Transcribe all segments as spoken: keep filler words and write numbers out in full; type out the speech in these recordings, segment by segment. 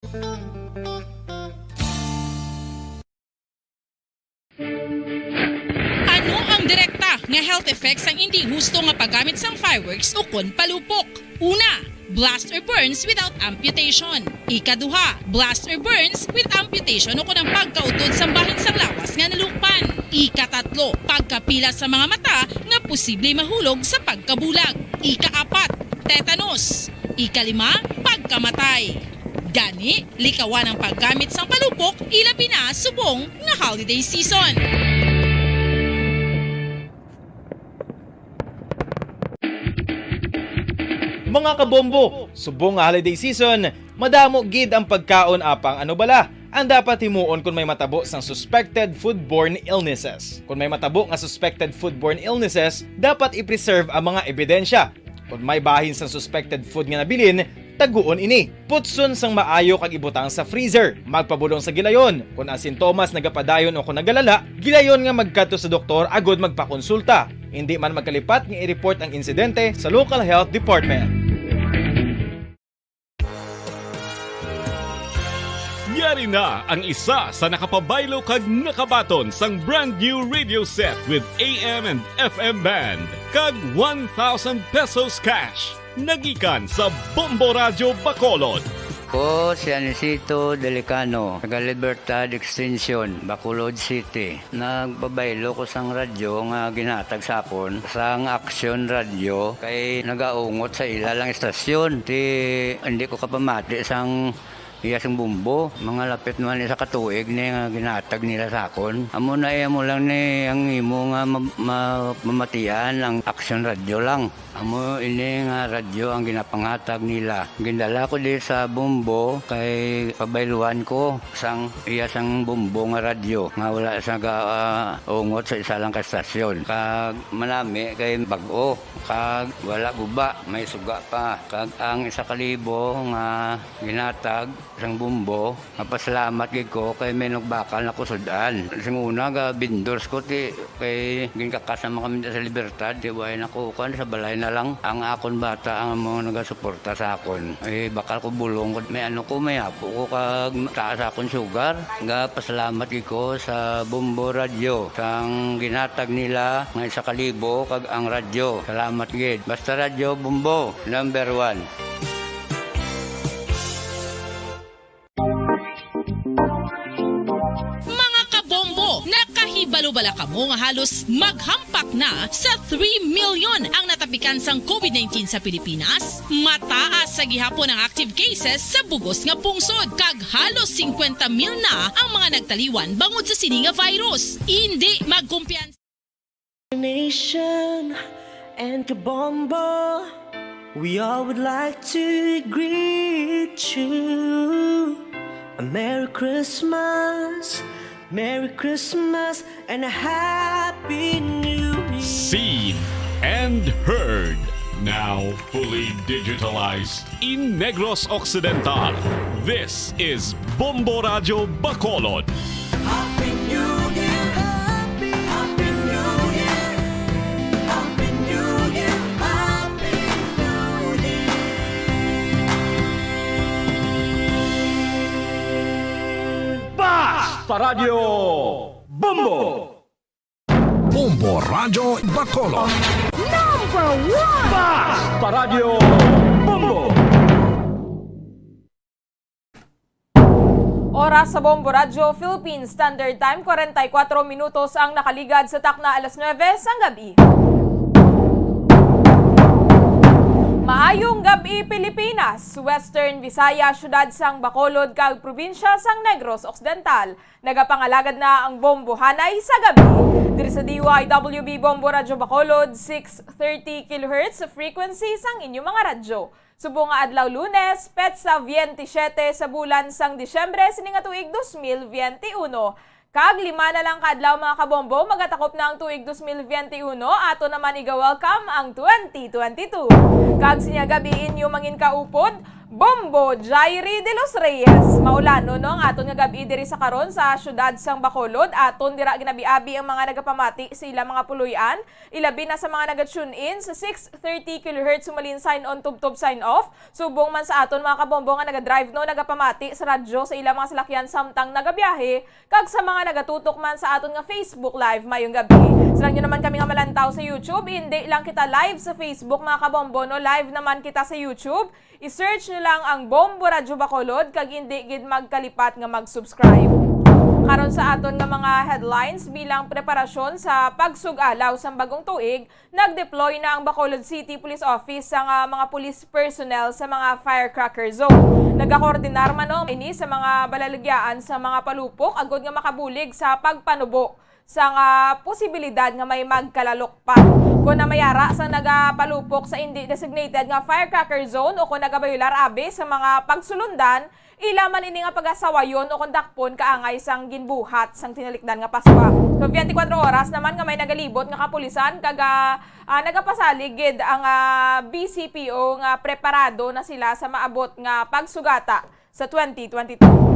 Ano ang direkta nga health effects sang indi husto nga paggamit sang fireworks ukon palupok? Una, blast or burns without amputation. Ikaduha, blast or burns with amputation ukon ang pagkautod sang bahin sang lawas nga nalukpan. Ikatatlo, pagkapila sa mga mata nga posible mahulog sa pagkabulag. Ikaapat, tetanus. Ikalima, pagkamatay. Gani, likawan ang paggamit sang palupok, ilabi na subong nga holiday season. Mga kabombo, subong nga holiday season, madamo gid ang pagkaon apang ano bala ang dapat himuon kon may matabo sang suspected foodborne illnesses? Kon may matabo nga suspected foodborne illnesses, dapat i-preserve ang mga ebidensya. Kon may bahin sang suspected food nga nabilin, taguon ini. Putson sang maayo kag ibutang sa freezer. Magpabulong sa gilayon. Kon ang sintomas nagapadayon o kon nagalala, gilayon nga magkadto sa doktor agud magpakonsulta. Indi man magkalipat nga i-report ang insidente sa local health department. Yari na ang isa sa nakapabaylo kag nakabaton sang brand new radio set with A M and F M band kag one thousand pesos cash. Nagikan sa Bombo Radyo Bacolod. Ko si Anisito Delicano, taga Libertad Extension, Bacolod City. Nagpabaylo ko sang radyo nga ginhatag sa akon sang Action Radyo kay nagaungot sa ila lang istasyon. Ti, hindi ko kapamati sang iya sing bumbo. Mga lapit naman isa ka tuig ni nga ginhatag nila sa akon. Amo na, eh, amo lang ni ang imo nga ma-, ma-, mamatian ang Action Radyo lang. Amo ini nga radyo ang ginapanghatag nila. Gindala ko di sa Bombo kay pabayluan ko sang iya sang Bombo nga radyo nga wala sa ga-, ah, ungot sa isa lang ka stasyon. Kag manami kay bag-o, kag wala guba, may suga pa. Kag ang isa ka libo nga ginhatag sang Bombo, mapasalamat gid ko kay may nagbakal na ko sud-an. Sing una, ga-vendors ko, ti, kay ginkakas naman kami sa Libertad, ti, way na ko, kuwan, sa balay na lang. Ang akon bata ang mga nagasuporta sa akon. Eh, bakal ko bulong, may ano ko, may apo ko, kag taas akon sugar. Ga-, pasalamat gid ko sa Bombo Radyo, sang ginhatag nila nga isa ka libo, kag ang radyo. Salamat gid. Basta Radyo Bombo, number one. Mga kabombo, nakahibalo bala kamo nga halos maghampak na sa three million ang natapikan sang covid nineteen sa Pilipinas? Mataas sa gihapon ang active cases sa bugos nga pungsod, kag halos singkwenta mil na ang mga nagtaliwan bangod sa sini nga virus. Indi magkumpiyansa. Nation and Kabombo, we all would like to greet you a Merry Christmas, Merry Christmas and a Happy New Year. Seen and heard, now fully digitalized. In Negros Occidental, this is Bombo Radyo Bacolod. Happy New Year! Happy, Happy New Year! Happy New Year! Happy New Year! Basta Radyo Bombo! Bombo Radyo Bacolod. Number one! Basta Radyo Bombo! Oras sa Bombo Radyo Philippines Standard Time, kwarenta y kuatro minutos ang nakaligad sa takna alas nuebe sang gabi. Maayong gabi, Pilipinas, Western Visayas, siyudad sang Bacolod, kag probinsya sang Negros Occidental. Nagapangalagad na ang Bombo Hanay sa gabi. Diri sa D Y W B Bombo Radyo Bacolod, six thirty kilohertz frequency sang inyo mga radyo. Subong nga adlaw Lunes, petsa veintisiete sa bulan sang Disyembre sini nga tuig dos mil veintiuno. Kag lima na lang ka adlaw, mga kabombo, magatakop na ang tuig dos mil veintiuno. Ato naman iga-welcome ang twenty twenty-two. Kag sining gabi inyo mangin kaupod, Bombo Jairi de los Reyes. Maulanon, no, ang aton nga gab-i diri sa karon sa siyudad sang Bacolod. Aton dira ginabi-abi ang mga nagapamati sa ilang mga puloy-an, ilabi na sa mga naga-tune in sa six thirty kilohertz sumalin sign on tubtob sign off. Subong man sa aton mga kabombo nga naga-drive, no, nagapamati sa radyo sa ilang mga salakyan samtang nagabiyahe, kag sa mga nagatutok man sa aton nga Facebook Live, mayong gabi. Sarang nyo naman kami nga malantaw sa YouTube, hindi lang kita live sa Facebook, mga kabombo, no? Live naman kita sa YouTube. I-search nyo lang ang Bombo Radyo Bacolod, kag hindi gid magkalipat nga mag-subscribe. Karon sa aton nga mga headlines, bilang preparasyon sa pagsug-alaw sang bagong tuig, nag-deploy na ang Bacolod City Police Office sang, ah, mga police personnel sa mga firecracker zone. Nagakoordinar man, no, ini sa mga balaligyaan sa mga palupok agod nga makabulig sa pagpanubo sang, ah, posibilidad nga may magkalalok pa. Kon namayara sang nagapalupok sa indi designated nga firecracker zone o kon nagabayular abi sa mga pagsulundan, ila man ini nga pagasawayon o kon dakpon kaangay sang ginbuhat sang tinalikdan nga Pascua. So, twenty-four oras naman nga may nagalibot nga kapulisan kag, ah, ah, nagapasalig gid ang, ah, B C P O nga preparado na sila sa maabot nga pagsugata sa twenty twenty-two.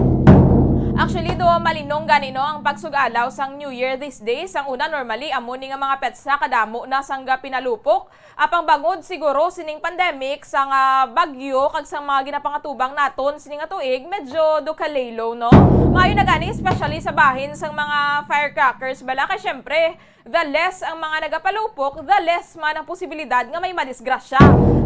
Actually, do malinong gani, no, ang pagsug-alaw sang New Year these days. Ang una, normally, amo ni nga mga petsa kadamo na sang pinalupok. Apang bangod siguro sining pandemic, sang, ah, bagyo, kag sang mga ginapangatubang naton sini nga tuig, medyo do kalay-low, no? Maayo na gani, especially sa bahin sang mga firecrackers bala, kay syempre, the less ang mga nagapalupok, the less man ang posibilidad nga may madisgrasya.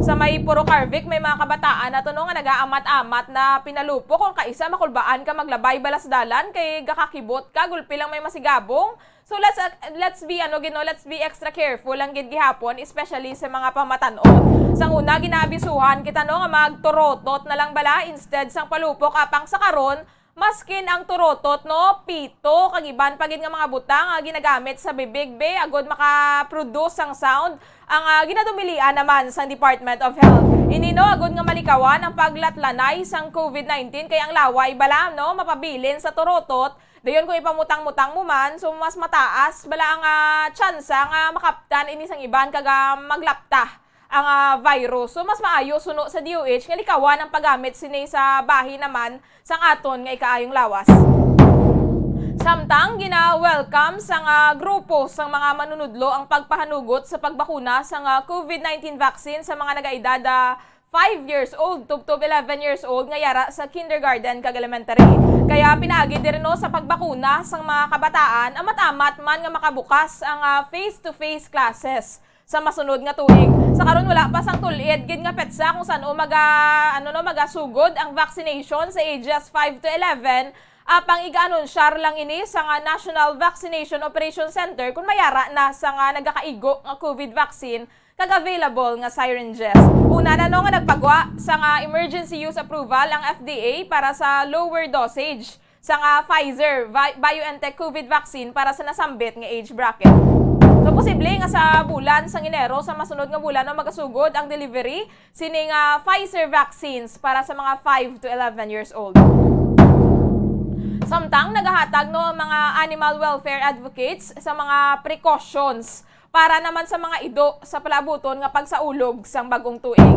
Sa may Puro Carvic, may mga kabataan nato, no, nga nagaamat-amat na pinalupok, kung kaisa makulbaan ka maglabay bala sa dalan kay gakakibot ka, gulpi lang may masigabong. So, let's, uh, let's be, ano, gid, no, let's be extra careful lang gid gihapon, especially sa mga pamatan-on. Sang una, ginaabisuhan kita, no, nga magturotot na lang bala instead sang palupok. Apang sa karon, maskin ang turotot, no, pito kag iban pa gid nga mga butang nga ginagamit sa bibig, be, agod maka-produce sang sound, ang, ah, ginadumilian naman sang Department of Health. Ini, no, agod nga malikawan ang paglatlanay sang COVID nineteen, kay ang laway bala, no, mapabilin sa turotot. Dayon, kung ipamutang-mutang mo man, so mas mataas bala ang, ah, tsansa nga makaptan ini sang iban kag, ah, maglapta ang, ah, virus. So, mas maayo suno sa D O H nga likawan ang paggamit sini sa bahin naman sang aton nga ikaayong lawas. Samtang gina-welcome sang, ah, grupo sang mga manunudlo ang pagpahanugot sa pagbakuna sang, ah, COVID nineteen vaccine sa mga nagaedad, ah, five years old tubtob eleven years old nga yara sa kindergarten kag elementary. Kaya pinaagi diri, no, sa pagbakuna sang mga kabataan, amat-amat man nga makabukas ang, ah, face-to-face classes sa masunod nga tuig. Sa karon, wala pa sang tul-id gid nga petsa kung san-o maga-, ano, no, magasugod ang vaccination sa ages five to eleven, apang iga-anunsyar lang ini sang, ah, National Vaccination Operation Center kung mayara na sang, ah, nagakaigo nga COVID vaccine kag available nga syringes. Una na, no, nga nagpagwa sang, ah, emergency use approval ang F D A para sa lower dosage sang, ah, Pfizer Vi-, BioNTech COVID vaccine para sa nasambit nga age bracket. So, posible nga sa bulan sang Enero sa masunod nga bulan, no, magasugod ang delivery sining, ah, Pfizer vaccines para sa mga five to eleven years old. Samtang nagahatag, no, ang mga animal welfare advocates sa mga precautions para naman sa mga ido sa palaabuton nga pagsaulog sang bag-ong tuig.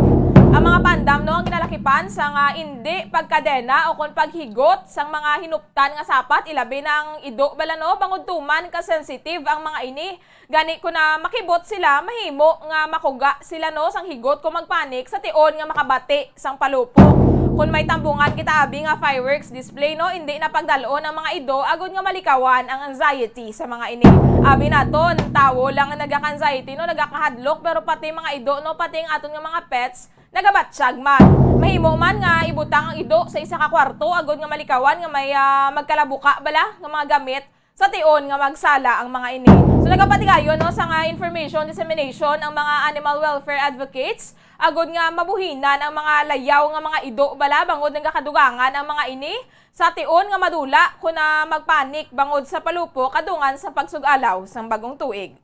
Ang mga pandam, no, ang ginalakipan sang, ah, indi pagkadena o kon paghigot sang mga hinuptan nga sapat, ilabi na ang ido bala, no, bangod tuman ka sensitive ang mga ini. Gani, kon na makibot sila, mahimo nga makuga sila, no, sang higot kon magpanik sa tion nga makabati sang palupok. Kon may tambungan kita abi nga fireworks display, no, indi na pagdal-on ang mga ido agod nga malikawan ang anxiety sa mga ini. Abi naton, tawo lang ang nagaka-anxiety, no, nagakahadlok, pero pati mga ido, no, pati ang aton nga mga pets, nagabatyag man. Mahimo man nga ibutang ang ido sa isa ka kwarto agod nga malikawan nga may, ah, magkalabuka bala nga mga gamit sa tion nga magsala ang mga ini. So, nagapatigayon, no, sang, ah, information dissemination ang mga animal welfare advocates, agod nga mabuhinan ang mga layaw nga mga ido bala bangod nagakadugangan ang mga ini sa tion nga madula kon na magpanik bangod sa palupok kadungan sa pagsug-alaw sang bag-ong tuig.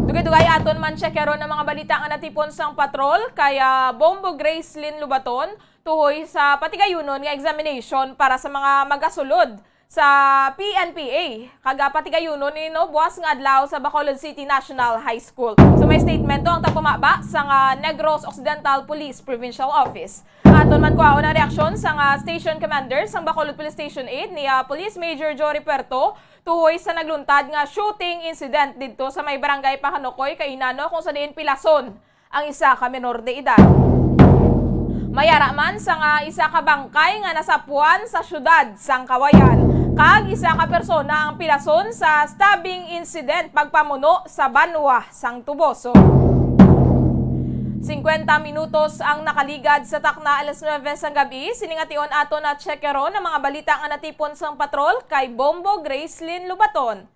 Dugay-dugay aton man tsekyaron ang mga balita nga natipon sang patrol kay, ah, Bombo Gracelyn Lubaton tuhoy sa patigayunon nga examination para sa mga magasulod sa P N P A, kag, ah, patigayunon ini, no, buas nga adlaw sa Bacolod City National High School. So, may statement to ang tagpamaba sang, ah, Negros Occidental Police Provincial Office. Aton man kuhaon ang reaksyon sang, ah, Station Commander sang Bacolod Police Station eight ni, ah, Police Major Jory Puerto tuhoy sa nagluntad nga shooting incident didto sa may barangay Pahanukoy, Kainano, kung sa diin pilason ang isa ka menor de edad. May ara man sang, ah, isa ka bangkay nga nasapuan sa siyudad sang Cauayan, kag isa ka persona ang pilason sa stabbing incident pagpamuno sa banwa sang Toboso. Singkwenta minutos ang nakaligad sa takna alas nuebe sang gab-i. Sini nga tion aton na tsekeron ang mga balita nga natipon sang patrol kay Bombo Gracelyn Lubaton.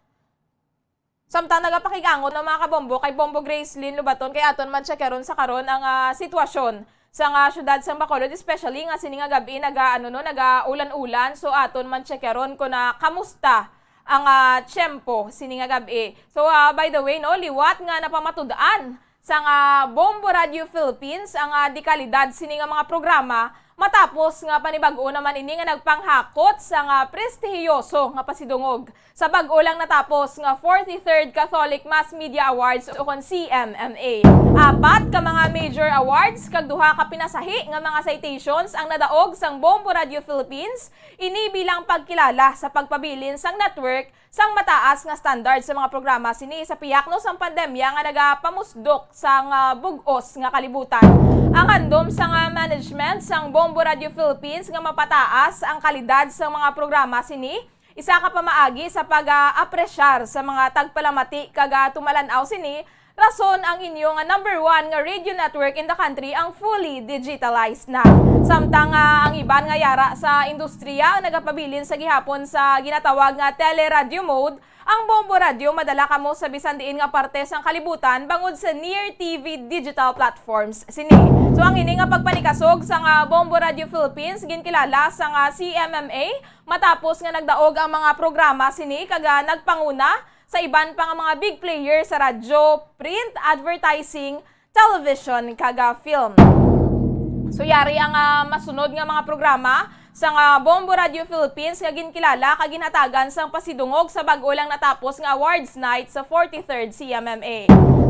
Samtang nagapakig-angot, no, mga kabombo, kay Bombo Gracelyn Lubaton, kay aton man tsekeron sa karon ang, ah, sitwasyon sa nga syudad sang Bacolod, especially nga sini nga gab-i naga, ano, no, naga-ulan-ulan. So, aton man tsekeron kung na kamusta ang, ah, tiyempo sini nga gab-i. So, ah, by the way, no, liwat nga napamatud-an sang, ah, Bombo Radio Philippines ang, ah, dekalidad sini nga mga programa matapos nga panibag-o naman ini nga nagpanghakot sang, ah, prestihiyoso nga pasidungog sa bag-o lang natapos nga forty-third Catholic Mass Media Awards, ukon C M M A. Apat ka mga major awards kag duha ka pinasahi nga mga citations ang nadaog sang Bombo Radio Philippines, ini bilang pagkilala sa pagpabilin sang network sang mataas nga standard sa mga programa sini sa pihak, no, sang pandemya nga nagapamusdok sang, ah, bug-os nga kalibutan. Ang handom sang, ah, management sang Bombo Radio Philippines nga mapataas ang kalidad sang mga programa sini, isa ka pamaagi sa pag-aapresyar sa mga tagpalamati kag, ah, tumalan-aw sini, rason ang inyo nga number one nga radio network in the country ang fully digitalized na. Samtang, ah, ang iban nga yara sa industriya ang nagapabilin sa gihapon sa ginatawag nga teleradio mode, ang Bombo Radio madala kamo sa bisan diin nga parte sang kalibutan bangod sa Near T V digital platforms sini. So, ang ini nga pagpanikasog sang, ah, Bombo Radio Philippines ginkilala sang, ah, C M M A matapos nga nagdaog ang mga programa sini kag, ah, nagpanguna sa iban pa nga mga big player sa radyo, print, advertising, television, kag, ah, film. So, yari ang, ah, masunod nga mga programa sang, ah, Bombo Radio Philippines nga ginkilala kag ginhatagan sang pasidungog sa bag-o lang natapos nga awards night sa forty-third C M M A.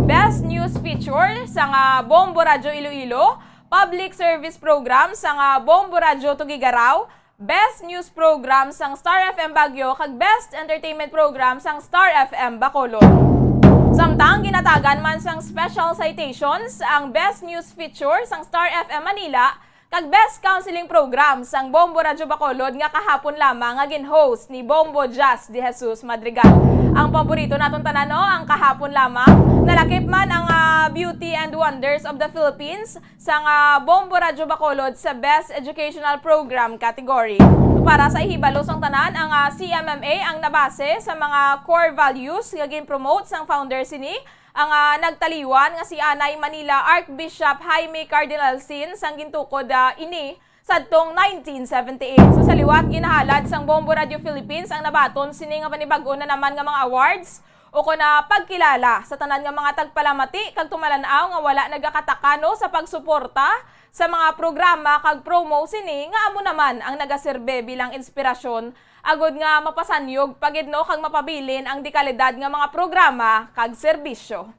Best News Feature sang, ah, Bombo Radio Iloilo, Public Service Program sang, ah, Bombo Radio Tuguegarao, Best News Program sang Star F M Baguio kag Best Entertainment Program sang Star F M Bacolod. Samtang ginatagan man sang special citations ang Best News Feature sang Star F M Manila kag Best Counseling Program sang Bombo Radyo Bacolod nga kahapon lamang nga gin-host ni Bombo Jazz De Jesus Madrigal. Ang paborito naton tanan, no, ang kahapon lamang. Nalakip man ang, ah, Beauty and Wonders of the Philippines sang, ah, Bombo Radyo Bacolod sa Best Educational Program category. Para sa ihibalo sang tanan, ang, ah, C M M A ang nabase sa mga core values nga gin-promote sang founder sini, ang, ah, nagtaliwan nga si anay Manila Archbishop Jaime Cardinal Sin sang gintukod, ah, ini sadtong nineteen seventy-eight. So, sa liwat, ginahalad sang Bombo Radyo Philippines ang nabaton sini nga panibag-o na naman nga mga awards ukon na pagkilala sa tanan nga mga tagpalamati kag tumalan-aw nga wala nagakatakano sa pagsuporta sa mga programa kag promo sini nga amo naman ang nagaserbe bilang inspirasyon agod nga mapasanyog pa gid, no, kag mapabilin ang dekalidad nga mga programa kag serbisyo.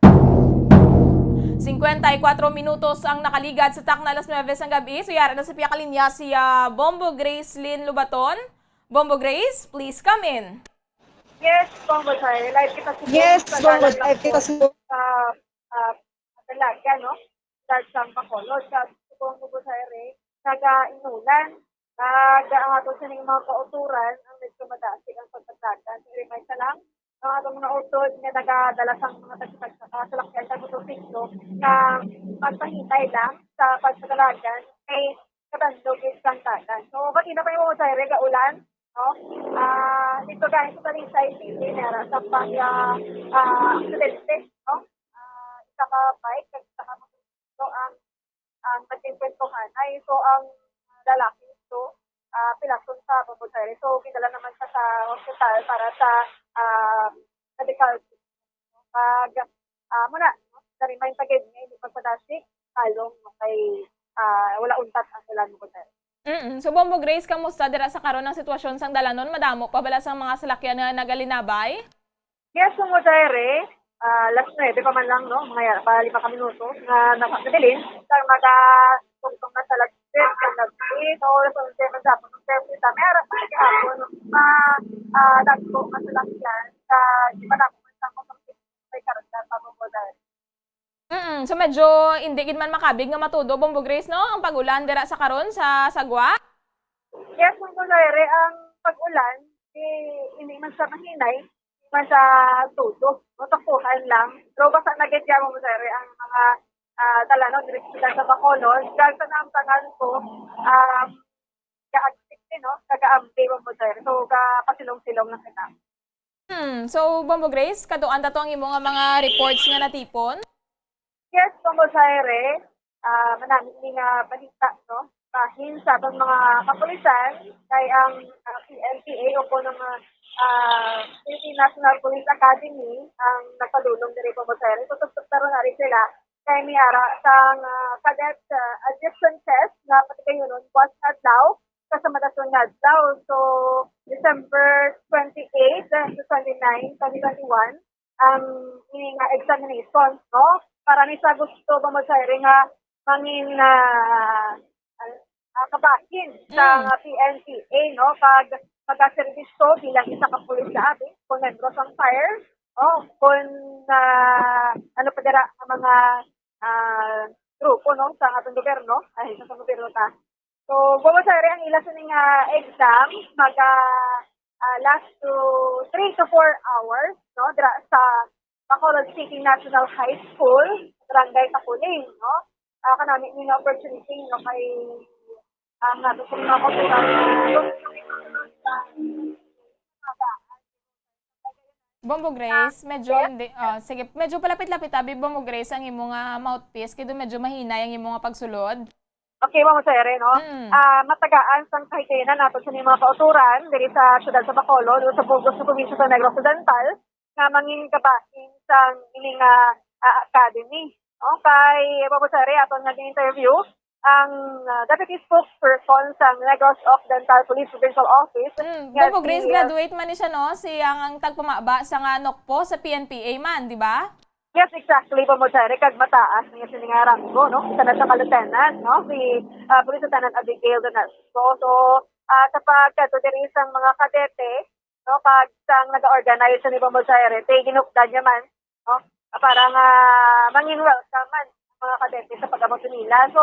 Singkwenta y kuwatro minutos ang nakaligad sa takna alas nuebe sang gab-i. So, yara na sa pihak linya si, ah, Bombo Gracelyn Lubaton. Bombo Grace, please come in. Yes, Bombo Jai. Live kita sa Yes, sa Bombo Jai. Live kita sa sa, ah, Dalaga, no? Sa Bacolod, sa Subong, Bombo Jai. Naga-inulan. Kag ang ato sining mga kautoran ang medyo madasig ang pagpagdagan. Remind sa lang, ang atong mga utod nga nagadala sang mga tagsa-tagsa ka salakyan sa motorsiklo nga magpahitay lang sa pagpadalagan kay kabando gid sang dalan. So, pati na pa yung mga ulan, no? Ah, dito guys, sa Talisay City, meron sa pang, ah, ah, aksidente, no? Ah, isa ka bike, kag isa ka motorsiklo ang, ang nagkengkwentuhanay. So, ang lalaki ito, ah, pilason sa Bombo Jai. So, gidala naman siya sa hospital para sa, ah, medical. Pag, ah, muna, no? Sa remind pa gid nga hindi magpadasig, talong, no? Kay, ah, wala untat ang ilang Bombo Jai. Mm. So, Bombo Grace, kamusta dira sa karon ang sitwasyon sang dalanon? Madamo pa bala sang mga salakyan nga nagalinabay? Yes, Ma'am Rosaire. Ah, alas nuebe pa man lang, no? Mga ya-, pa lima ka minuto nga naka-, nabilin. Sa mga tungtong na sa lagsit, sa lagsit, o sa unsa man sa pagkakita. May ara pa gihapon, no? Ma-, ah, dagko nga salakyan sa di pa na may karga pa, Ma'am Rosaire. Mm, so medyo hindi gid man makabig nga matudo, Bombo Grace, no? Ang pag-ulan dira sa karon sa Sagwa? Yes, Ma'am Rosaire, ang pag-ulan, di, hindi man siya mahinay, hindi man siya tudo, no? Taktuhan lang. Pero basa na gid yan, Ma'am Rosaire, ang mga, ah, dalanon diri sa Bacolod. Kag sa naamtangan ko, um, gaagtik din, no? Kagaambi, Ma'am Rosaire. So, gapasilong-silong lang kita. Hmm. So, Bombo Grace, katuan ta to ang imo nga mga reports nga natipon? Yes, Bombo Zaire. Ah, manami ni nga balita, no? Bahin sa atong mga kapulisan, kay ang, ah, P N P A o po ng, ah, Philippine National Police Academy ang nagpadulong diri, Bombo Zaire. So, tugtog na rin na rin sila kay may ara sang, ah, cadet, ah, admission test nga patigayunon buwas adlaw, kasama dason nga adlaw. So, December twenty-eight to twenty-nine, twenty twenty-one, ang ini nga examination, no? Para ni sa gusto ba mo sa iri nga mangin, ah, ah, kabahin sa Mm. P N P A, no? Pag magaserbisyo bilang isa ka pulis sa abi, kung membro sang fire, o kung, ah, ano pa dira ang mga, ah, grupo, no, sa atong gobyerno, ay, sa gobyerno ta. So, Bombo Zaire, ang ila sini nga exam, maga, ah, last to three to four hours, no, dira sa Bacolod City National High School, Barangay Takuling, no. Ah, kanami ni nga opportunity, no, kay ang, ah, gusto mga kapulisan, Bombo Grace, medyo Yes. hindi, ah, sige, medyo palapit-lapit abi, Bombo Grace, ang imo nga mouthpiece, kay do medyo mahinay ang imo nga pagsulod. Okay, Ma'am Sere, no? Mm. Ah, matagaan sang kahigayonan nato sa mga kauturan diri sa siyudad sa Bacolod o sa Burgos sa probinsya sa Negros Occidental nga mangin kabahin sang ini nga, ah, academy, no? Kay, Ma'am Sere, aton nga interview ang, ah, Deputy Spokesperson sang Negros Occidental Police Provincial Office, Mm, nga Bombo si, Grace, ah, graduate man ni siya, no? Si ang, ang tagpamaba sa nga NOCPO sa P N P A man, di ba? Yes, exactly, Bombo Sere, kag mataas niya sini nga ranggo, no? Isa na siya ka lieutenant, no? Si, ah, Police Lieutenant Abigail Donasco. So, ah, sa pagkadto diri sang mga kadete, no, kag sang naga-organize ni Bombo Sere, te, ginhukdan niya man, no, para nga mangin welcome man ang mga kadete sa pag-abot nila. So,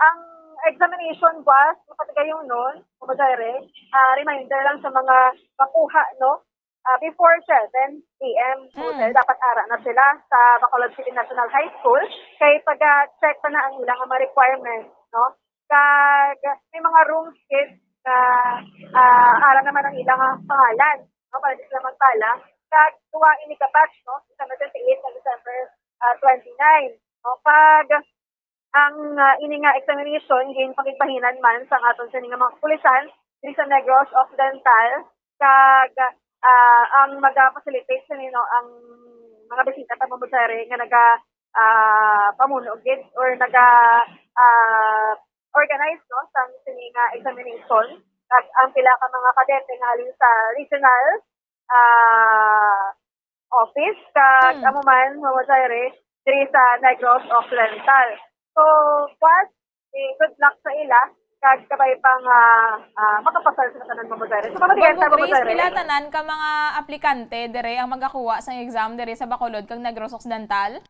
ang examination was, mapatigayon nun, Bombo Sere, ah, reminder lang sa mga makuha, no, ah, before seven A M, Mm. dapat ara na sila sa Bacolod City National High School, kay paga-check pa na ang ilang mga requirements, no? Kag may mga rooms gid nga, ah, ara naman ang ilang pangalan, no? Para di sila magtala. Kag duha ini ka batch, no? December twenty-eight kag December, ah, twenty-nine, no? Kag ang, ah, ini nga examination ginpakigbahinan man sang aton sini nga mga kapulisan diri sa Negros Occidental, kag, ah, ang maga-facilitate sini, no, ang mga bisita ta, Bombo Sere, nga naga, ah, pamuno gid or naga, ah, organize, no, sang sini nga examination, kag ang pila ka mga kadete nga halin sa regional, ah, office, kag Hmm. amo man, Bombo Sere, diri sa Negros Occidental. So, Kwas, eh, good luck sa ila, kag kabay pa nga, ah, makapasar sa tanan, Bombo Sere. So, Bombo Grace, pila tanan ka mga aplikante dire ang magakuha sang exam dire sa Bacolod kag Negros Occidental?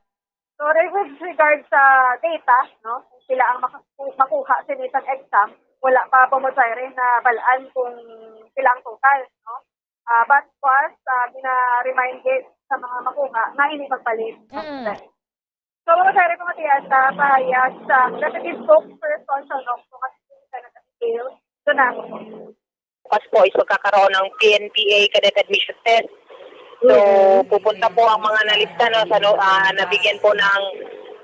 So, with regard sa data, no, kung pila ang maku-, makuha sini sang exam, wala pa, Bombo Sere, nabal-an kung pila ang total, no? Ah, but Kwas, ah, gina-remind gid sa mga makuha nga hindi magpalit. Mm. So, Bombo Sere, pamatian ta, pahayag sa Deputy Spokesperson sa NOCPO nga si Lieutenant Abigail Donato. Bukas po is magkakaroon ng P N P A Cadet Admission Test. So, Mm. pupunta po ang mga nalista, no, sa, no, ah, nabigyan po ng,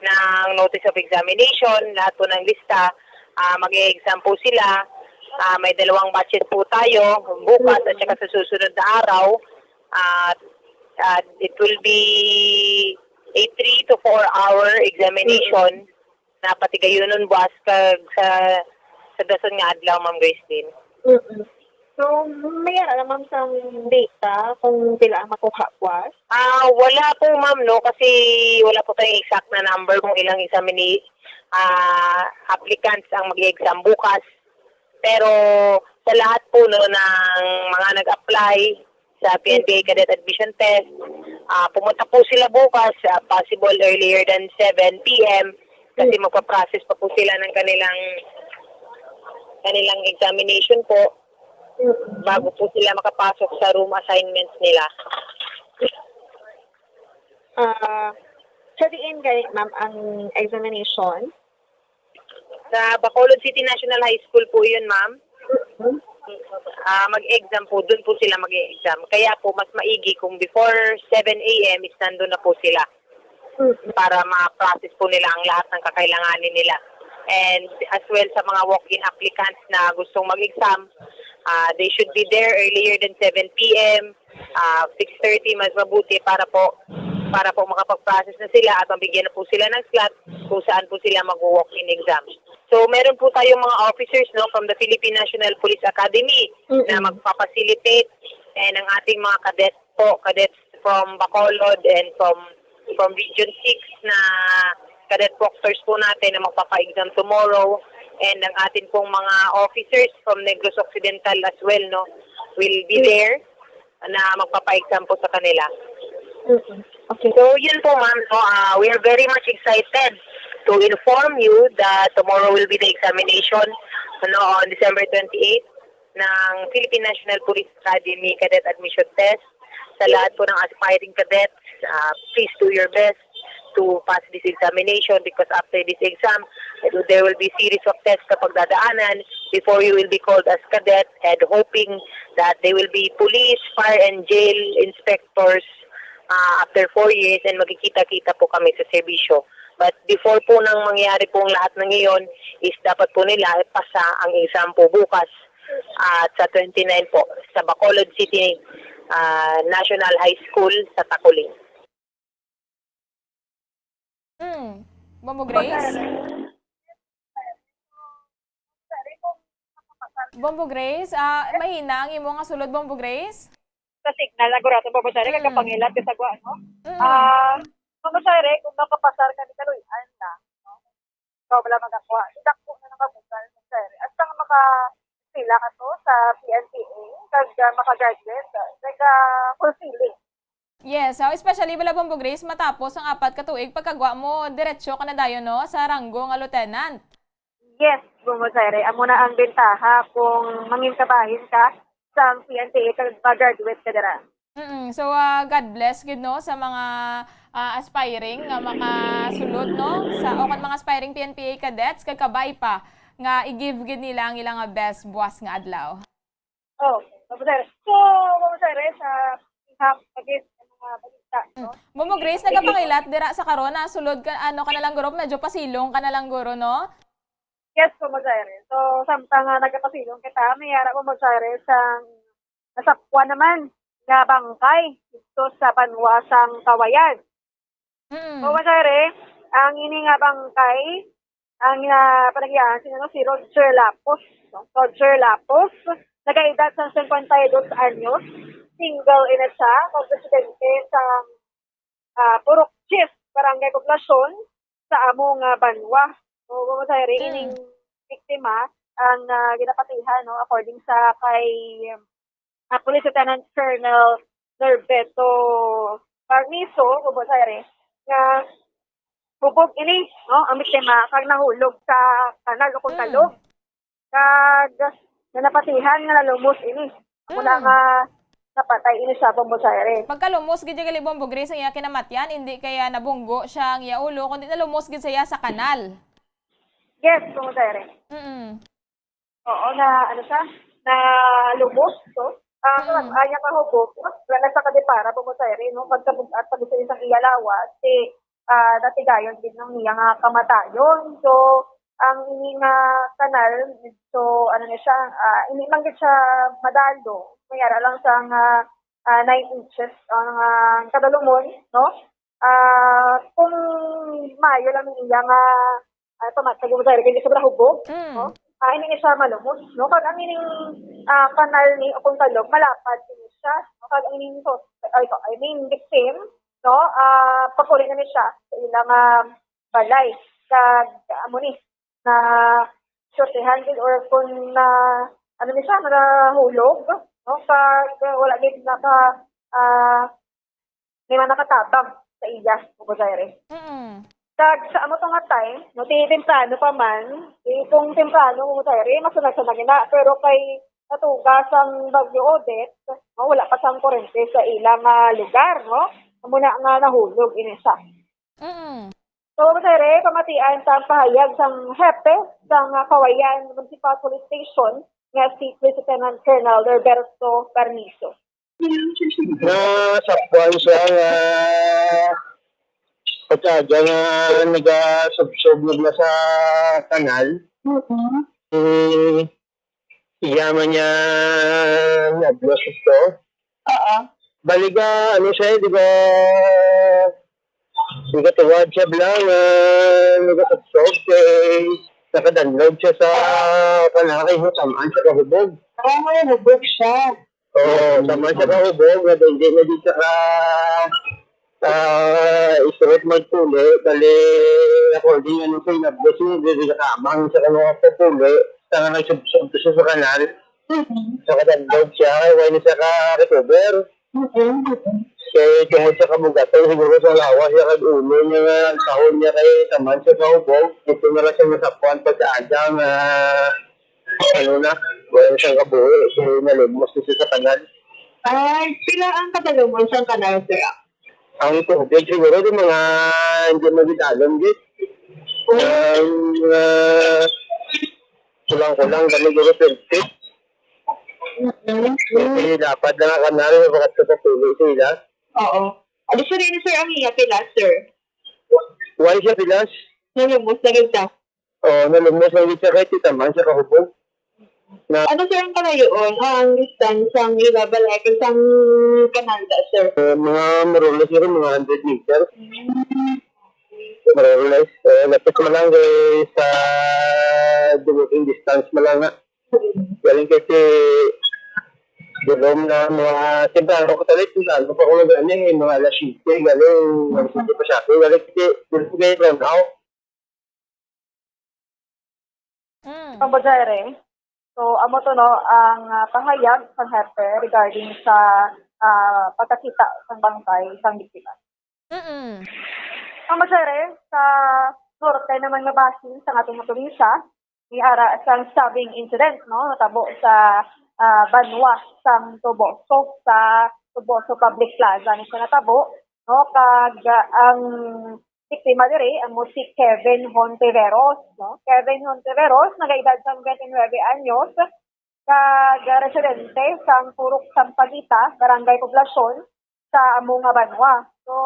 ng notice of examination, lahat po ng lista, ah, mag-e-exam po sila. Ah, may dalawang batches po tayo, bukas at saka sa susunod na araw. At, at it will be a three to four hour examination na patigayunon buwas kag sa, sa dason nga adlaw, Ma'am Gracelyn. Mm-mm. So, may ara na, ma'am, sang data kung pila ang makuha buwas? Ah, wala po, ma'am, no, kasi wala po tayong exact na number kung ilang examini-, ah, applicants ang mag-exam bukas. Pero sa lahat po, no, ng mga nag-apply sa P N P A Cadet Admission Test, ah, pumunta po sila bukas, ah, possible earlier than seven P M, kasi Mm. magpa-process pa po sila ng kanilang, kanilang examination po Mm. bago po sila makapasok sa room assignments nila. Ah, sa diin gani, ma'am, ang examination? Sa Bacolod City National High School po yun, ma'am. Mm. Ah, mag-exam po. Doon po sila mag-exam. Kaya po, mas maigi kung before seven A M is nandun na po sila Mm. para ma-process po nila ang lahat ng kakailanganin nila. And as well sa mga walk-in applicants na gustong mag-exam, ah, they should be there earlier than seven P M. Ah, six thirty, mas mabuti para po, para po makapag-process na sila at mabigyan na po sila ng slot kung saan po sila mag-walk-in exam. So, meron po tayong mga officers, no, from the Philippine National Police Academy Mm-mm. na magpa-facilitate, and ang ating mga cadet po, cadets from Bacolod and from, from Region six na cadet proctors po natin na magpapa-exam tomorrow, and ang atin pong mga officers from Negros Occidental as well, no, will be Mm. there na magpapa-exam po sa kanila. Mm-mm. Okay. So, yun po, ma'am, no, ah, we are very much excited to inform you that tomorrow will be the examination, ano, on December twenty-eight ng Philippine National Police Academy Cadet Admission Test. Sa lahat po ng aspiring cadets, ah, please do your best to pass this examination, because after this exam, there will be series of tests na pagdadaanan before you will be called as cadet, and hoping that they will be police, fire and jail inspectors, ah, after four years, and magkikita-kita po kami sa serbisyo. But before po nang mangyari po ang lahat ng iyon, is dapat po nila ipasa ang exam po bukas at sa twenty-nine po sa Bacolod City, ah, National High School sa Taculing. Hmm. Bombo Grace? Bombo Grace, ah, mahina ang imo nga sulod, Bombo Grace? Sa signal, nagurato, Bombo Sari, kay Mm. kapangilat ka sa gwa, no? Mm. Ah, Bombo Sari, kung makapasar ka ni Kaloy-an na, no? Ikaw wala magakuha. Idakpo na nga bugal, Bombo Sari. Hasta nga maka-, sila ka to sa P N P A, kag, ah, maka-graduate, ah, nag, ah, fulfilling. Yes, so especially bala, Bombo Grace, matapos ang apat ka tuig pagkagwa mo, diretso ka na dayon, no, sa ranggo nga lieutenant. Yes, Bombo Sari, amo na ang bentaha kung mangin kabahin ka sang P N P A kag mag-graduate ka dira. Mm, so, ah, God bless gid, no, sa mga, ah, aspiring nga makasulod, no, sa, o kan mga aspiring P N P A cadets, kag kabay pa nga i-give gid nila ang ilang, ah, best buwas nga adlaw. Oh, Bombo Sari. So, Bombo Sari, sa ihap, again, sa mga balita, no? Mm. Bombo Grace, nagapangilat dira sa karon, ah, sulod ka, ano ka na lang guro, medyo pasilong ka na lang guro, no? Yes, Bombo Sari. So, samtang, ah, nagapasilong kita, may ara, Bombo Sari, sang nasapwan naman nga bangkay dito sa banwa sang Cauayan. Mm. Bombo Sari, ang ini nga bangkay, ang, ah, panagiahan sino, no, si Roger Lapos, no? Roger Lapos, nagaedad sang cincuenta y dos anyos, single ini siya, kag residente sa, ah, Purok Chief, Barangay Poblacion, sa amo nga banwa. So, Bombo Sari, Mm. ining biktima ang, ah, ginapatihan, no, according sa kay, ah, Police Lieutenant Colonel Norberto Parmiso, Bombo Sari, nga hubog ini, no, ang biktima, kag nahulog sa kanal o kung Mm. talog. Kag na napatihan nga nalumos ini. Amo na Mm. nga napatay ini siya, Bombo Sari. Pagkalumos gid gali, Bombo Grace, ang iya kinamatyan, hindi kaya nabunggo siya ang iya ulo, kundi nalumos gid siya sa kanal. Yes, Bombo Sari. Mm. Oo, na, ano siya, nalumos, no? Ah, Mm. Ang iya kahubog, wala sa kadepara, Bombo Sari, no? Pagkabug-at, pag-isa-isang iya lawas, si, ah, natigayon gid ng niya nga kamatayon. So, ang ini nga kanal, so, ano na siya, ah, hindi man gid siya madalo. May ara lang sa nga, ah, nine inches ang, ah, kadalumon, no? Ah, kung maayo lang ang iya nga, ah, pamatag mo, Sari, kay sobra hubog, Mm. no? ah, hindi ni siya malumos, no? Kag ang ining, ah, kanal ni Oconcalog, malapad ni siya, no? Kag ang ining sos-, ay, ito, I mean, victim, no? Ah, papuli na ni siya sa ilang, ah, balay. Kag, amo ni, na sortehan gid or kung na, ano ni siya, nahulog, no? Kag, ah, wala gid naka, ah, may mga nakatabang sa iya, Bobo Jaire. Mm. Kag sa amo to nga time, no, ti temprano pa man, ti kung temprano, Bobo Jaire, masunag-sunag na. Pero kay natuga sang Bagyo Odette, no, wala pa sang kurente sa ilang, ah, lugar, no? Amo na nga nahulog ini siya. Mm. So, Bobo Jaire, pamatian sang pahayag sang hepe sang, ah, Cauayan Municipal Police Station nga si Police Lieutenant Colonel Roberto Carnizo. Nasapwan siya nga pagkaaga nga nagasubsob na sa kanal. Mm. Eh, iya man niya nablos ito. Oo. Baliga, ano siya, di ba, di ka tuwad siya bala nga nagasubsob, kay nakadanlog siya sa kanal, kay tamaan siya kahubog. Ah, hubog siya. Oo, tamaan siya kahubog, nga hindi na di siya ka, ah, isuot magpuli, bali, according ano sa inabot niya, di, di nakamang siya ka mga papuli, sa nga nagsubsob siya sa kanal, sa kadandog siya, kay wala na siya ka-recover. Kay tungod sa kabugaton, siguro sa lawas niya kag ulo niya nga ang kahon niya kay taman siya kahubog, dito na lang siya nasapuan pagkaaga nga, ano na, wala na siyang kabuhi, so nalumos na siya sa kanal. Ay, pila ang kadalumon sang kanal, sir? Ang tubig siguro, di mga, hindi magidalom, di. Ang, ah, kulang-kulang, kami siguro twenty. Mm-mm. Kasi lapad na nga kanal, bakit ka papili sila? Oo. Ano, sir, ini, sir, ang iya pila, sir? Why siya pilas? Nalumos na rin siya. Oo, nalumos na rin siya kahit kita man siya kahubog. Na Ano, sir, ang kalayoon, ang distance, ang ila balay, kag sang kanal da, sir? Eh, mga more or less, siguro, mga hundred meters. Mm. More or less. Eh, lapit mo lang, eh, sa the walking distance mo lang nga. Galing kasi, dulom na mga, siyempre, ako ko talit, ano pa ko nag-ano eh, mga alas siyete, galing, alas siyete pa siya. Galing kasi, dulom kayo, brown out. Mm. Ang Bajere. So, amo to, no, ang, ah, pahayag sang hepe regarding sa, ah, pagkakita sang bangkay sang biktima. Mm. Ang Bajere, sa norte naman nga bahin sang aton nga probinsya, ni ara sang stabbing incident, no, natabo sa, ah, banwa sang Toboso, sa Toboso Public Plaza ni siya natabo, no, kag, ah, ang biktima diri amo si Kevin Hontiveros, no? Kevin Hontiveros, nagaedad sang twenty-nine anyos, kag residente sang Purok Sampaguita, Barangay Poblacion, sa amo nga banwa. So,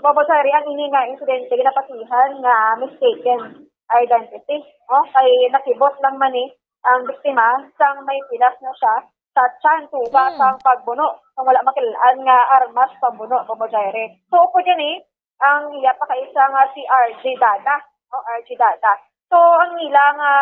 Bobo Sari, ang ini nga insidente ginapatihan nga mistaken identity, no? Kay nakibot lang man ni ang biktima sang may pilas na siya sa tiyan tuga Hmm. sang pagbuno, sang wala makilal-an nga armas pambuno, Bobo Jaire. So, upod gani, ang iya pakaisa nga si R J Dada, no? R J Dada. So, ang ila nga,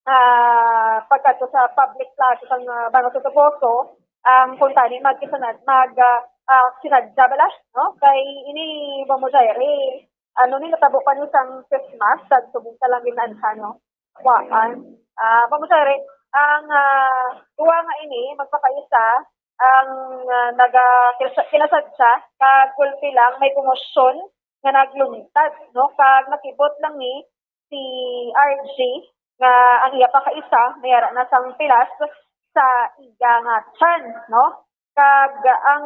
ah, pagkadto sa public plaza sang, ah, Barangay Toboso, ang kuntani magkisanad-, mag, ah, ah, sinadya bala, no? Kay ini, Bobo Jaire, ano ni, natabo pa ni sang Christmas, sa subong sa lang ginaanhan, no? Kuan. Ah, Bobo Jaire, ang, ah, duha nga ini, magpakaisa, ang, ah, naga-, kinasa-, kinasadya, kag gulpi lang, may komosyon nga nagluntad, no? Kag nakibot lang ni si R J nga ang iya pakaisa, may ara na sang pilas sa iya nga tiyan, no? Kag ang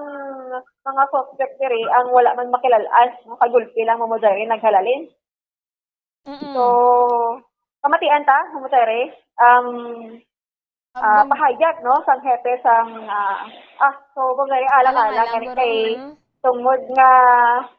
mga suspect diri, ang wala man makilal-an, no? Kagulpi lang, Bobo Jaire, naghalalin. Mm-mm. So, pamatian ta, Bobo Jaire, ang, ah, Ang pahayag, no, sang hepe sang, ah, ah, so, Bobo Jaire, alang-alang, alang-alang gani guro, kay mm. Tungod nga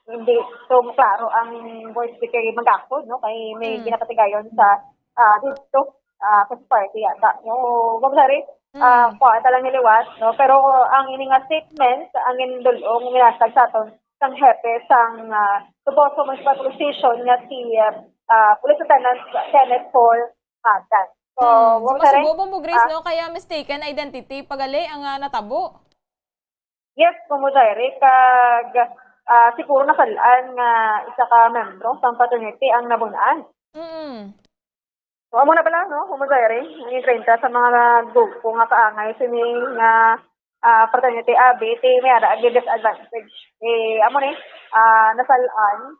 hindi so klaro ang voice kay magakod, no, kay may Mm. ginapatigayon sa, ah, dito, ah, sa party yata. So, Bobo Jaire, ah, Mm. kuha ta lang ni liwat, no? Pero ang ini nga statement, ang indulong minasag sa aton sang hepe sang, ah, Toboso Municipal Police Station nga si, ah, ah, Police Lieutenant Kenneth Paul Madan. Hmm, so, masubo, Bombo Grace, ah, no? Kaya mistaken identity pagali ang, ah, natabo. Yes, Bombo Jaire, kag, ah, siguro nasal-an nga isa ka membro sang fraternity ang nabun-an. Mm. So, amo na bala, no, Bombo Jaire, ang treinta sa mga grupo nga kaangay sini nga, ah, fraternity abi, ti may ara ang disadvantage. Eh, amo ni, ah, nasal-an.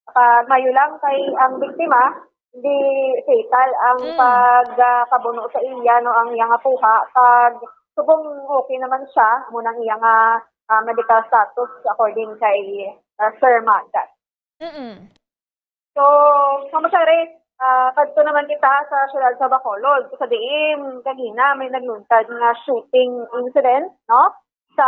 Kag maayo lang kay ang biktima, hindi fatal ang Mm. pag, ah, kabuno sa iya, no, ang iya nga puha, kag subong okay naman siya, amo nang iya nga, ah, medical status according kay, ah, Sir Magat. Mm-mm. So, Bombo Jaire, ah, kadto naman kita sa siyudad sa Bacolod, sa diin kagina may nagluntad nga shooting incident, no, sa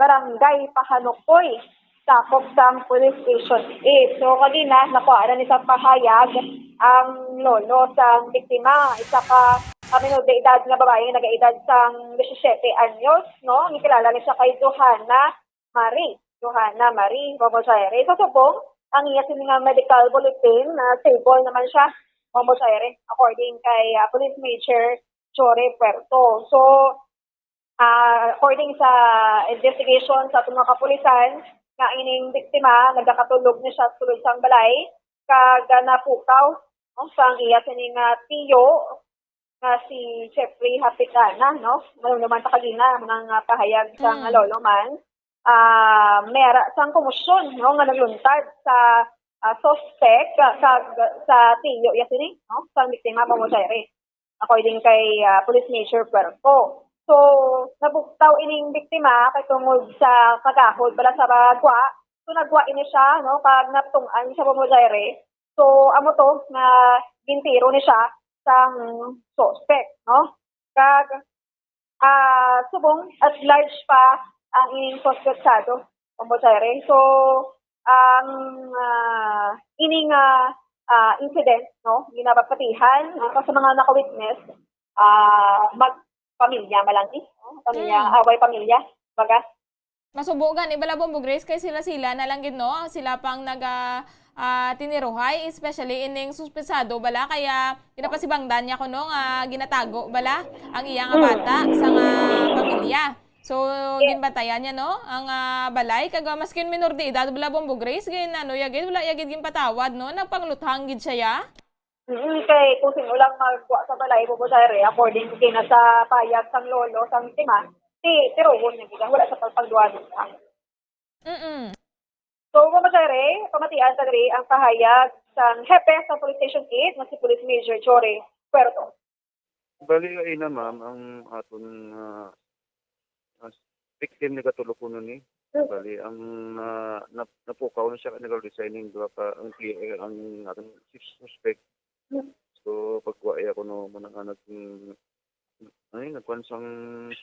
Barangay Pahanokoy, sakop sang Police Station eight. So, kagina, nakuha na ni sa pahayag ang lolo sang biktima, isa ka, ah, minor de edad nga babayi nga nagaedad sang disisiete anyos, no? Gikilala ni siya kay Johanna Marie. Johanna Marie, Bombo Jaire. Sa subong, ang iya sini nga medical bulletin, na stable naman siya, Bombo Jaire, according kay, ah, Police Major Jory Puerto. So, ah, according sa investigation sa aton mga kapulisan, nga ining biktima nagakatulog ni siya sulod sang balay, kag, ah, napukaw, no, sang iya sini nga tiyo nga si Jeffrey Hapitana, no? Malumluman ta kagina ang mga pahayag sang Mm. lolo man. Ah, may ara sang komosyon, no, nga nagluntad sa, ah, suspect, ah, kag sa tiyo iya sini, no, sang biktima, Bombo Jaire, according kay, ah, Police Major Puerto. So, nabugtaw ining biktima kay tungod sa kagahod bala sa gwa. So, nagwa ini siya, no, kag natunggan siya, Bombo Jaire. So, amo to nga gintiro ni siya sang suspect, no? Kag, ah, subong at large pa ang ining suspetsado, Bombo Jaire. So, ang, ah, ining, ah, ah, incident, no, ginapapatihan, ah, sa mga naka-witness, ah, mag-, pamilya man lang ni, no? Pamilya, Mm. away pamilya, baga. Masubo gani bala, Bombo Grace, kay sila-sila na lang gid, no? Sila pang naga, ah, tiniruhay, especially ining suspetsado bala, kaya ginapasibangdan niya kuno nga ginatago bala ang iya nga Mm. bata sa nga pamilya. So, Yes. ginbantayan niya, no, ang, ah, balay, kag, ah, maskin minor de edad bala, Bombo Grace, gin-, ano, ya gid, wala ya gid ginpatawad, no? Nagpangluthang gid siya, ya? Mm, kay kung sino lang magwa sa balay, Bombo Jaire, according kina sa payag sang lolo sang biktima, ti tiruhon niya gid, wala sa pagpagduwa. Mm-mm. So, Bombo Jaire, pamatian ta diri ang pahayag sang hepe sa Police Station eight nga si Police Major Jory Puerto. Bali, ay na, ma'am, ang aton, ah, as victim ni Gatulukuno ni. Hmm. Bali, ang, ah, nap-, napukaw na siya, nag-resign yung duha ka, ang, ang aton sus-, suspect. Hmm. So, pagkuha iya kuno mo na nga nag-, ay, nagkuhan sang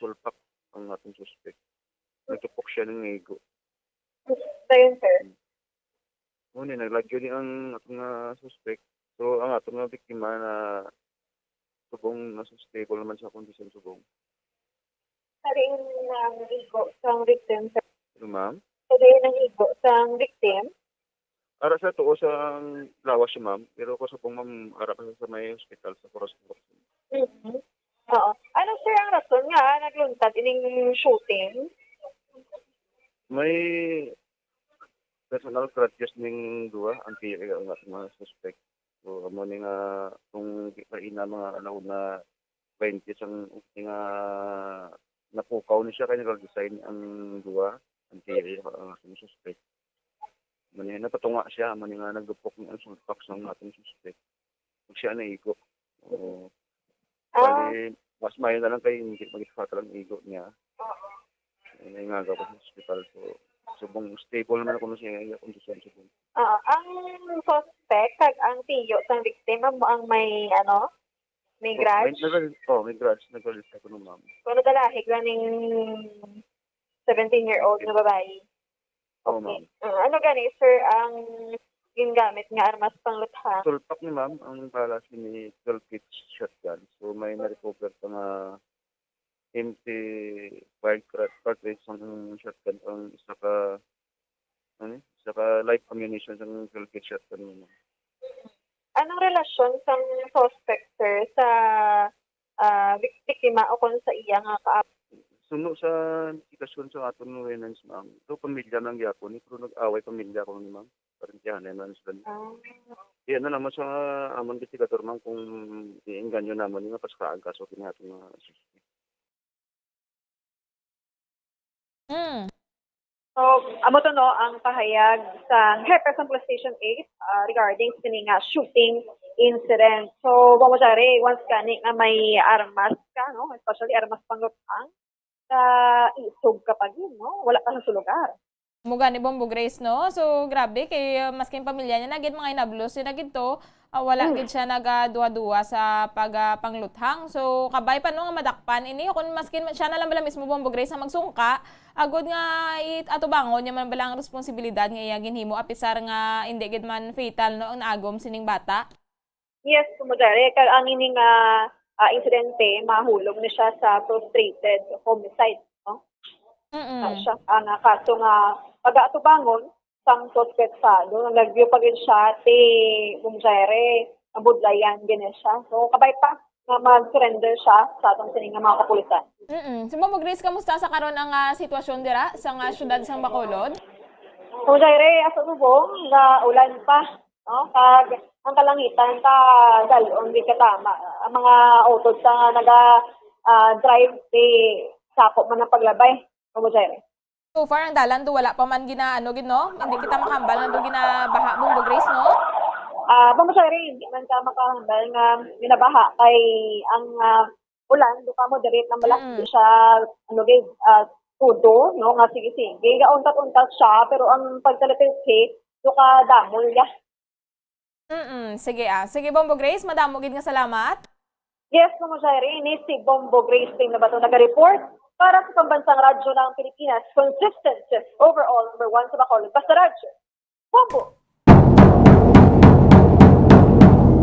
sulpak ang atong suspect. Nagtupok siya ng igo. Dayon, sir. Mo ni, naglagyo ni ang atong nga suspect. So, ang atong nga biktima na subong, nasa stable naman sa kondisyon subong. Sa diin ang igo sang victim, sir? Ano, ma'am? Sa diin ang igo sang victim? Ara sa tuo sa lawas siya, ma'am. Pero ko subong, ma'am, ara pa sa may hospital sa Corazon. Mhm. Oo. Ano, sir, ang rason nga, ah, nagluntad ining shooting? May personal grudges ning duha, ang P A, ang mga suspect. So, amo ni nga, kung di pa ina mga alauna twenty sang nga napukaw ni siya, kay nag-resign ang duha, ang P A, ang atong suspect. Amo ni, napatunga siya, amo ni nga nagdupok ni ang sulpak sang atong suspect. Kung siya naigo. Oo. Ah. Bali, mas maayo na lang kay hindi magkakatala ang igo niya. Oo. Ay, may nga ako sa hospital. So, subong stable naman ako sa iya kondisyon, subong. Oo. Ang suspect kag ang tiyo sang victim amo ang may, ano, may Oh, may grudge? nag-, oh, may grudge. Nag-grudge ako nung ma'am. Kung nagalahig lang ning seventeen-year-old nga babae. Oo, Okay. ma'am. Ah, ano gani, sir, ang gingamit nga armas pangluthang? Sulpak ni ma'am, ang bala sini twelve gauge shotgun. So, may na-recover pa nga empty fire cra-, cartridge ang shotgun, ang isa ka, ano, isa ka live ammunition sa twelve gauge shotgun ni ma'am. Anong relasyon sang suspect, sir, sa, ah, bik-, biktima o kon sa iya nga kaap-? Suno sa investigasyon sa aton nga ordinance, ma'am, ito pamilya man gyapon, pero nag-away pamilya ko ni ma'am. Parentihanay man sila. Ah. Di ano naman sa amon investigador, ma'am, kung iengganyo naman nga pasaka ang kaso kini ato nga suspect. Mm. So, amo to, no, ang pahayag sa hepe sa Police Station eight, ah, regarding sa sini nga shooting incident. So, Bombo Jairy, once gani nga may armas ka, no, especially armas pangluthang, ka isog ka pa gid, no? Wala ka sa lugar. Mo gani, Bombo Grace, no? So, grabe, kay, uh, maskin pamilya niya na gid, mga inablos niya na gid to, ah, wala Mm. gid siya nagaduwa-duwa sa pag, ah, pangluthang. So, kabay pa, no, nga madakpan ini, kung maskin siya na lang bala mismo, Bombo Grace, ang magsungka, agod nga atubangon niya man bala ang responsibilidad nga iya ginhimo, apisar nga hindi gid man fatal, no, ang naagom sining bata. Yes, Bombo Jairy, kag ang ini nga, ah, insidente, mahulog ni siya sa frustrated homicide, no? Mm-mm. Ah, siya, ang, ah, kaso nga pag-aatubangon sang suspect sa, no, nagview pa gid siya ti Bombo Jairy, nabudlayan gid siya. So, kabay pa nga mag-surrender siya sa aton sini nga mga kapulisan. Mm-mm. So, Bombo Grace, kamusta sa karon ang, ah, sitwasyon dira sa nga syudad sang Bacolod? Bombo Jairy, asa subong nga ulan pa, no? Kag ang kalangitan ka dal-on gid katama. Ang mga utod sa nga naga, ah, drive, di sakop man ang paglabay, Bombo Jairy. So far, ang dalan do wala pa man gina-, ano gid, no? Hindi kita makahambal nga do ginabaha, Bombo Grace, no? Ah, Bombo Jairy, hindi man ka makahambal nga ginabaha kay ang, ah, ulan, do ka moderate lang bala, Mm. hindi siya, ano, gid, ah, tudo, no, nga sige-sige. Gauntat-untat siya, pero ang pagkalatilsi, do ka damol niya. Mm-mm. Sige, ah. Sige, Bombo Grace, madamo gid nga salamat. Yes, Bombo Jairy, ini si Bombo Grace Team na ba to nag-report para sa Pambansang Radyo ng Pilipinas, consistent, overall number one sa Bacolod. Basta Radyo. Bombo!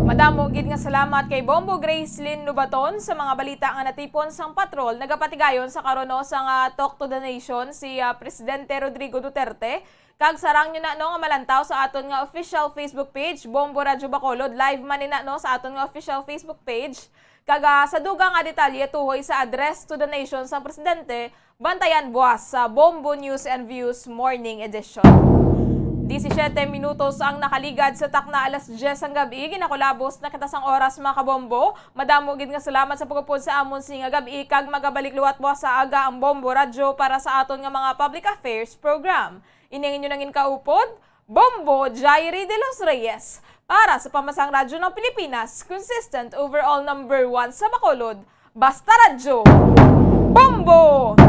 Madamo gid nga salamat kay Bombo Gracelyn Lubaton sa mga balita nga natipon sang patrol. Nagapatigayon sa karon, no, sa nga Talk to the Nation si, ah, Presidente Rodrigo Duterte. Kag sarang nyo na, no, nga malantaw sa aton nga official Facebook page, Bombo Radyo Bacolod. Live man ni na, no, sa aton nga official Facebook page. Kag, ah, sa dugang nga detalye tuhoy sa address to the nation sang presidente, bantayan buwas sa Bombo News and Views Morning Edition. Disisiete minutos ang nakaligad sa takna alas diyes sang gab-i. Ginakulabos na kita sang oras, mga kabombo. Madamo gid nga salamat sa pag-upod sa amon sini nga gab-i, kag magabalik liwat buwas sa aga ang Bombo Radyo para sa aton nga mga public affairs program. Ini ang inyo nangin kaupod, Bombo Jairy de los Reyes, para sa Pambansang Radyo ng Pilipinas, consistent overall number one sa Bacolod, Basta Radyo, Bombo!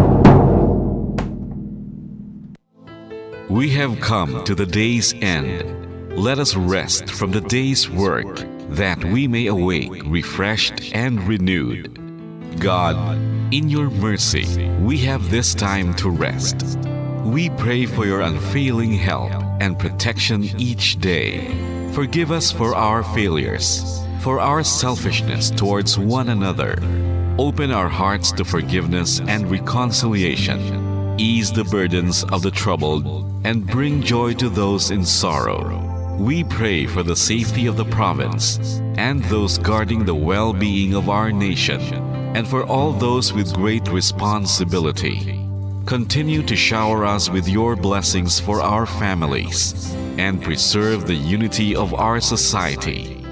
We have come to the day's end. Let us rest from the day's work, that we may awake refreshed and renewed. God, in your mercy, we have this time to rest. We pray for your unfailing help and protection each day. Forgive us for our failures, for our selfishness towards one another. Open our hearts to forgiveness and reconciliation. Ease the burdens of the troubled and bring joy to those in sorrow. We pray for the safety of the province and those guarding the well-being of our nation, and for all those with great responsibility. Continue to shower us with your blessings for our families and preserve the unity of our society.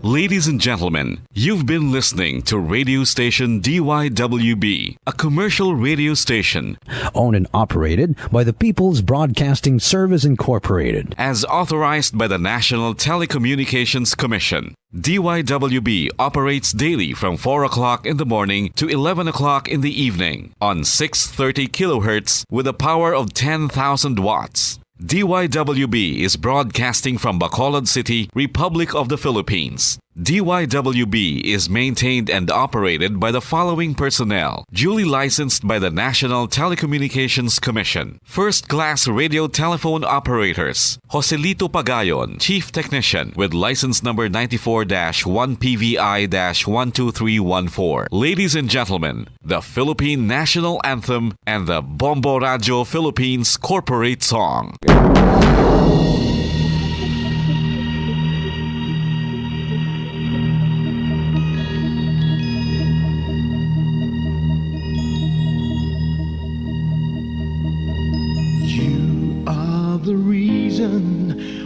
Ladies and gentlemen, you've been listening to radio station D Y W B, a commercial radio station owned and operated by the People's Broadcasting Service Incorporated, as authorized by the National Telecommunications Commission. D Y W B operates daily from four o'clock in the morning to eleven o'clock in the evening on six thirty kilohertz with a power of ten thousand watts. D Y W B is broadcasting from Bacolod City, Republic of the Philippines. D Y W B is maintained and operated by the following personnel, duly licensed by the National Telecommunications Commission. First class radio telephone operators, Joselito Pagayon, Chief Technician, with license number ninety-four dash one P V I dash one two three one four. Ladies and gentlemen, the Philippine National Anthem and the Bombo Radio Philippines Corporate Song.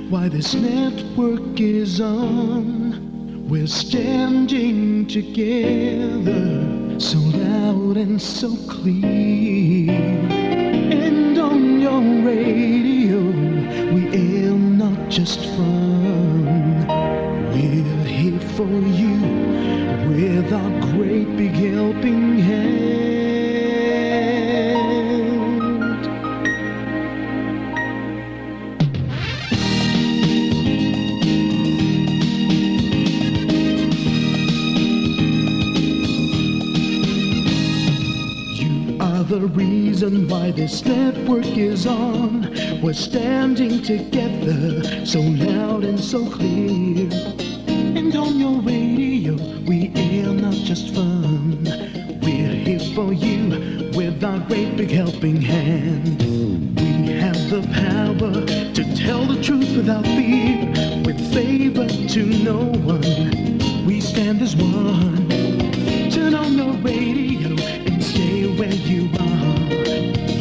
Why this network is on. We're standing together, so loud and so clear. And on your radio, we aim not just fun. We're here for you with our great big helping hand. You are the reason why this network is on. We're standing together, so loud and so clear. And on your radio, we air not just fun. We're here for you with our great big helping hand. We have the power to tell the truth without fear, with favor to no one. We stand as one. Turn on your radio and stay where you are.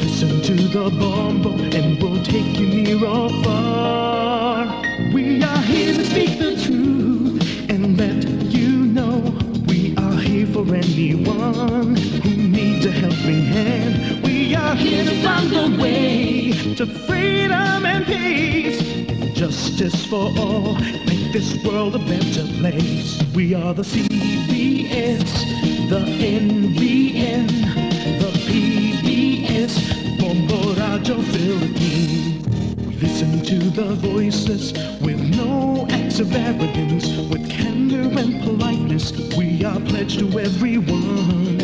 Listen to the Bombo and we'll take you near or far. We are here to speak the truth and let you know we are here for anyone who needs a helping hand. We are here to find the way to freedom and peace, and justice for all. Make this world a better place. We are the C B S, the N B N, the P B S, Bombo Radyo Philippines. We listen to the voices with no acts of arrogance, with candor and politeness. We are pledged to everyone.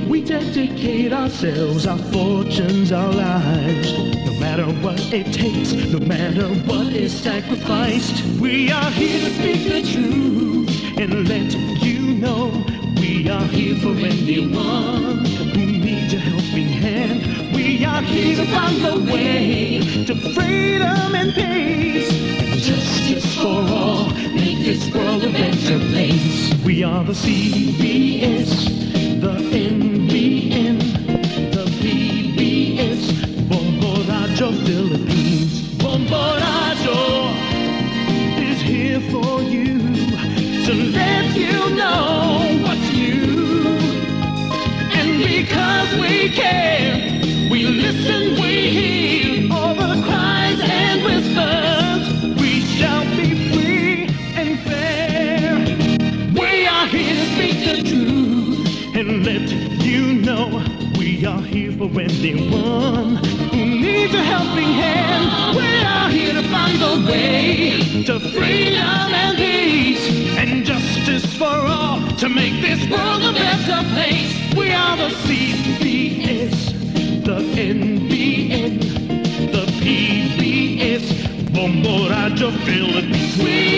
We dedicate ourselves, our fortunes, our lives, no matter what it takes, no matter what is sacrificed. We are here to speak the truth and let you know we are here for anyone who needs a helping hand. We are here to find the way to freedom and peace and justice for all. Make this world a better place. We are the C B S, the N B N, the P B S, Bombo Radyo Philippines. Bombo Radyo is here for you to let you know what's new. And because we care, we listen, we hear all the cries and whispers. We shall be free and fair. We are here to speak the truth and let you know we are here for anyone who needs a helping hand. We are here to find the way to freedom and peace and justice for all to make this world a better place. We are the C B S, the N B N, the P B S, Bombo Radyo Philippines. We